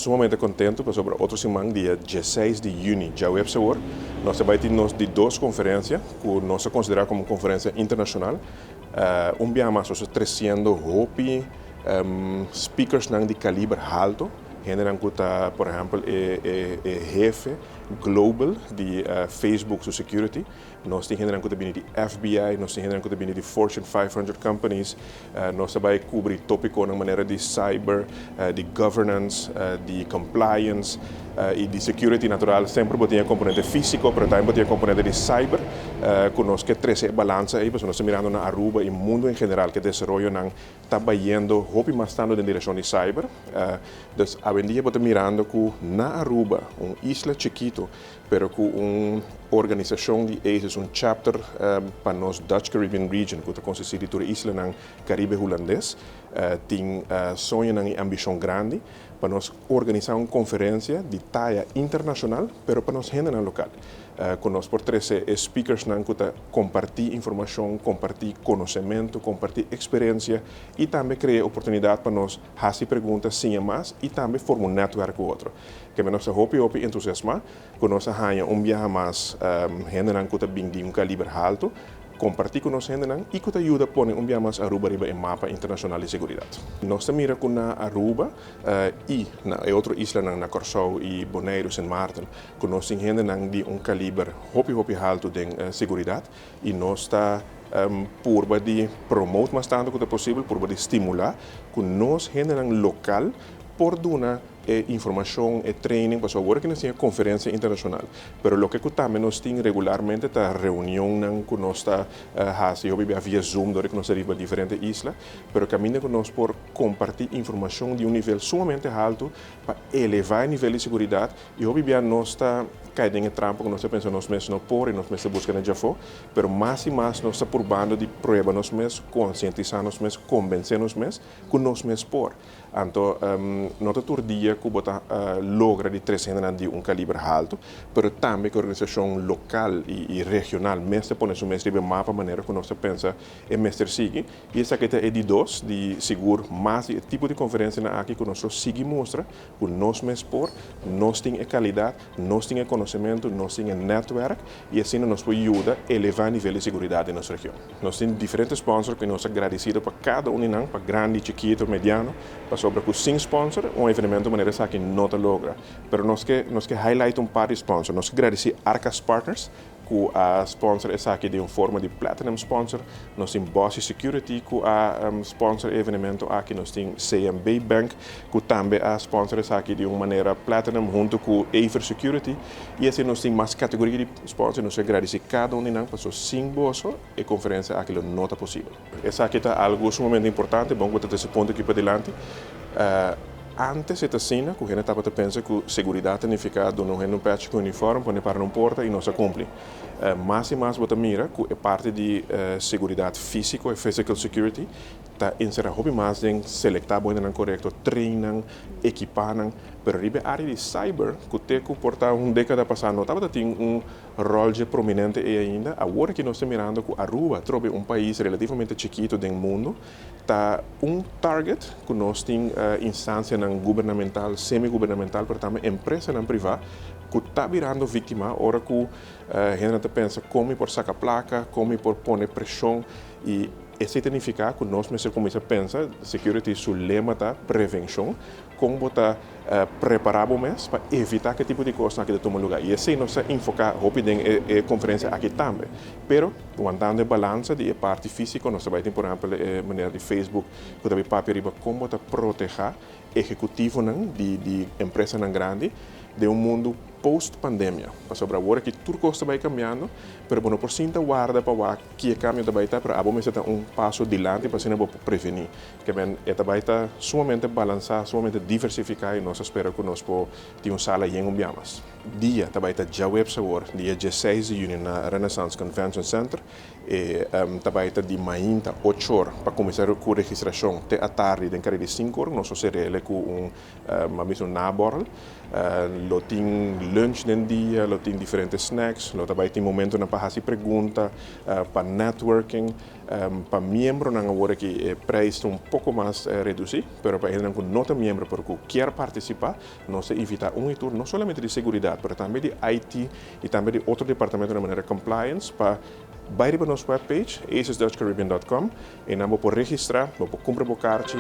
Sumamente contento pasobra otro siman, dia 16 di juni, diahuebs awor, nos ta bay tin nos di dos conferencia, cu nos ta considera como un conferencia internacional. Un biaha mas, nos ta treciendo hopi speakersnan di caliber halto, hendenan cu ta, por ehempel, e hefe global di Facebook su security. Nos tin hendenan cu ta bini di FBI, nos tin hendenan cu ta bini di Fortune 500 companies. Nos ta bay cubri topiconan manera di cyber, di governance, di compliance y di security natural. Semper bo tin e componente fisico, pero tambe bo tin e componente di cyber, cu nos ke trece e balansa ey, pasobra nos ta mirando na Aruba y mundo en general cu e desaroyonan ta bayendo hopi mas tanto den direccion di cyber. Dus awendia bo ta mirando cu na Aruba, un isla chikito, pero cu un organisacion di ACES, un chapter pa nos Dutch Caribbean Region, cu ta consisti di tur islanan Caribe Hulandes, tin soñonan y ambicion grandi pa nos organisa un conferencia di taya internacional, pero pa nos hendenan local, cu nos por trece e speakersnan cu ta comparti informacion, comparti conocemento, comparti experiencia y tambe crea oportunidad pa nos haci pregunta, siña mas y tambe forma un netwerk cu otro. Ke nos ta hopi hopi entusiasma cu nos a haya un biaha mas hendenan cu ta bin di un caliber halto, comparti cu nos hendenan y cu ta yuda pone un biaha mas Aruba riba e mapa internacional di seguridad. Nos ta mira cu na Aruba y na e otro islanan, na Corsou y Bonaire, Sint Maarten, cu nos tin hendenan di un caliber hopi hopi halto den seguridad y nos ta purba di promote mas tanto cu ta posibel, purba di stimula cu nos hendenan local por duna e informacion, e training, pasobra awor cu nos tin e conferencia internacional. Pero loke cu tambe nos tin regularmente ta reunionnan cu nos ta haci hopi bia via Zoom, door cu nos ta riba diferente isla, pero caminda cu nos por comparti informacion di un nivel sumamente halto pa eleva e nivel di seguridad. Y hopi bia nos ta cay den e trampa cu nos ta pensa nos mes no por y nos mes ta busca na djafo, pero mas y mas nos ta purbando di prueba nos mes, concientisa nos mes, convence nos mes cu nos mes por. Anto, no ta tur dia cu bo ta logra di trece hendenan di un caliber halto, pero tambe cu organisacion local y regional mester pone su mes riba e mapa manera cu nos ta pensa e mester sigui. Y esaki ta e di dos, di sigur mas di e tipo di conferencianan aki cu nos lo sigui mustra cu nos mes por, nos tin e calidad, nos tin e conocemento, nos tin e netwerk y asina nos por yuda eleva nivel di seguridad den nos region. Nos tin diferente sponsor cu nos ta gradecido pa cada un di nan, pa grandi, chikito, mediano, pasobra cu sin sponsor un evenemento manera esaki no ta logra. Pero nos ke highlight un par di sponsor. Nos ke gradici Arcas Partners, cu a sponsor esaki di un forma di platinum sponsor. Nos tin Bossy Security cu a sponsor e evenemento aki. Nos tin CMB Bank cu tambe a sponsor esaki di un manera platinum hunto cu Aver Security. Y asina nos tin mas categoria di sponsor. Nos ta gradici cada un di nan, pasobra sin boso e conferencia aki lo no ta posibel. Esaki ta algo sumamente importante, bon cu ta trece punto aki padilanti. Antes e ta asina cu hende tabata pensa cu seguridad ta nifica duna un hende un pechi cu uniform, pone para na un porta y nos a cumpli. Mas y mas bo ta mira cu e parti di seguridad fisico, e physical security, ta encera hopi mas den selecta bo hendenan corecto, train nan, equipa nan, pero riba e area di cyber, cu te cu por ta un decada pasa no tabata tin un rol dje prominente ey ainda, awor aki nos ta mirando cu Aruba, trobe un pais relativamente chikito den mundo, ta un target cu nos tin instancianan gubernamental, semi-gubernamental, pero tambe empresanan priva cu ta birando victima ora cu hendenan ta pensa con mi por saca placa, con mi por pone presion. Y esey ta nifica cu nos mester cuminsa pensa, security su lema ta prevencion, con bo ta prepara bo mes pa evita cu e tipo di cosnan aki ta tuma lugar. Y esey nos ta enfoca hopi den e conferencia aki tambe. Pero, wantando e balansa di e parti fisico, nos ta bay tin, por ehempel, e manera di Facebook cu ta bay papia riba con bo ta proteha ehecutivonan di empresanan grandi den un mundo post pandemia. Pasobra awor aki tur cos ta bay cambiando, pero bo no por sinta warda pa wak ki e cambio ta bay ta, pero abo mester ta un paso dilanti pa asina bo por preveni. Ke men e ta bay ta sumamente balansa, sumamente diversifica y nos ta spera cu nos por tin un sala yen un bia mas. Dia ta bay ta djaweps awor, dia 16 di juni na Renaissance Convention Center. E ta bay ta di mainta 8 or pa cuminsa cu registracion te atardi den cari di 5 or. Nos lo cerele cu un, a bisa, un naborrel. Lo tin Tin lunch den dia, lo tin diferente snacks, lo tambe tin momento pa hasi pregunta, pa networking, pa miembronan awor ku e prijs un poko mas redusí, pero pa esnan ku no ta miembro, pero ku kier partisipá, nos ta invitá un i tur, no solamente di seguridat, pero tambe di IT i tambe di otro departamento di manera compliance, pa bai riba nos webpage, acesdutchcaribbean.com, i nan por registrá, por kumpra bo karchi.